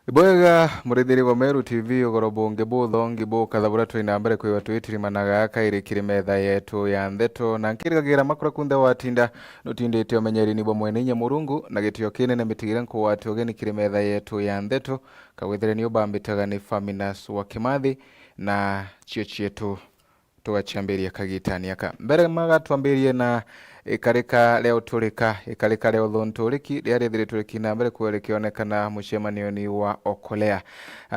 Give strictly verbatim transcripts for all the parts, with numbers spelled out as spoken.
Ibwega, murithiri wa Meru T V, ugoro bungi buthongi bukatha buria twina mbere kwigua twitirimanaga kairi kiri metha yetu ya ndeto, na nkirigagira makura kunthe watinda nutindite umenyerini bwa mwene inya Murungu, na gitio kinene mbitigire nkugwati ugeni kiri metha yetu ya ndeto, kagwithire ni ubambitaga ni Faminas wa Kimathi, na cio cietu tugacambiria kagitani aka. Mbere maga twambirie na ikarika ria uturika, ikarika ria uthunturiki riria rithiritwe rikina mbere kwigua rikionekana mucemanioni wa Okolea.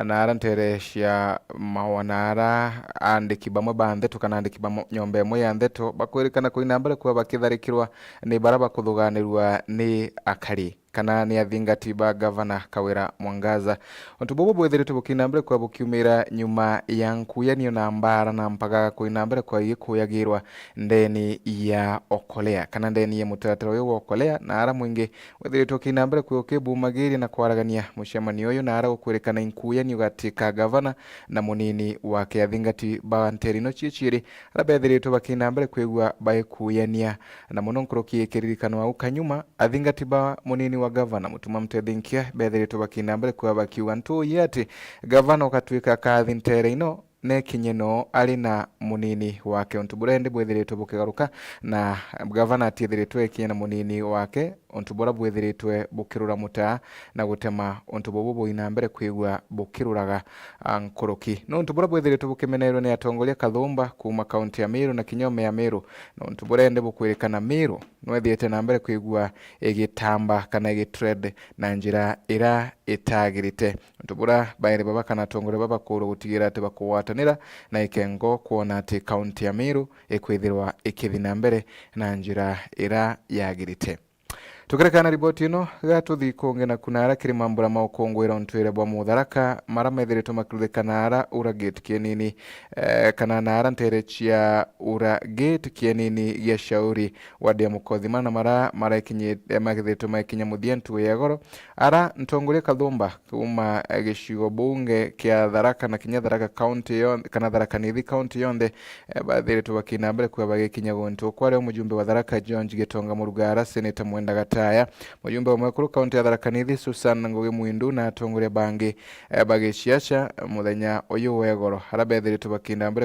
Na ara ntere cia mawana ara andiki bamwe ba ndeto kana andiki ba mo-, nyomba imwe ya ndeto bakwirikana kwina mbere kwigua bakitharikirwa ni bara bakuthuganirua ni akari kana ni athingati ba Gavana Kawira Mwangaza. Untu bubu bwithiritwe bukina mbere kwigua bukiumira nyuma ya nkuyanio na mbara na mpaga kwina mbere kwigua igikuyagirwa ndeni ya Okolea, kana ndeni ya mutaratara uyu wa Okolea, na ara mwingi withiritwe ukina mbere kwigua ukibumagiria na kwaragania mucemanio uyu, na ara gukwirikana inkuyanio gati ka Gavana na munini wake. Athingati ba ntere ino cie ciiri ara bethiritwe bakina mbere kwigua baikuyania, na muno nkuruki ikiririkanwa au kanyuma, athingati ba munini wa Gavana Mutuma Mtethinkia bethiritwe bakina mbere kwigua bakiuga ntuuye ati Gavana ugatwika kathi ntere ino nekinye no ari na munini wake. Untu buria indi bwithiritwe bukigaruka, na Gavana atiithiritwe ekinye na munini wake, untu buria bwithiritwe bukirura mutaa na gutema untu bubu bwina mbere kwigua bukiruraga, a, nkuruki. Ni untu buria bwithiritwe bukimenerwe ni atongoria kathumba kuuma kaunti ya Meru na kinya ome ya Meru, na untu buria indi bukwirikana Meru nwethiite na mbere kwigua igitamba kana igitrend na njira ira itagirite. Untu buria bairi baba kana atongoria baba bakurwa gutigira ati bakugwatanira na ikengo kwona ati kaunti ya Meru ikwithirwa ikithi na mbere na njira ira yagirite. Tukirekana riboti ino, ga tuthi kungi na kunara kiri mambura ma ukungwira untwire bwa Mutharaka, mara methiritwe makiruthikana ara Ura Gate kienini, eh, kana na ara ntere cia Ura Gate kienini gia Shauri, wadi ya Mukothima, na mara maraikinyi-, eh, methiritwe maikinya muthia ntugu ya igoro. Ara ntongoria kathumba kuuma, eh, gicigo bunge kia Tharaka na kinya Tharaka County yon-, kana Tharaka Nithi County yonthe, eh, bathiritwe bakina mbere kuya bagikinya guntu. Kwari o mujumbe wa Tharaka George Gitonga Murugara, Senator Mwenda Gataya, mujumbe wa mwekuru kaunti ya Tharaka Nithi Susan Ngugi Mwindu na atongoria bangi, eh, ba giciaca muthenya uyu wa igoro, ara bethiritwe bakina mbere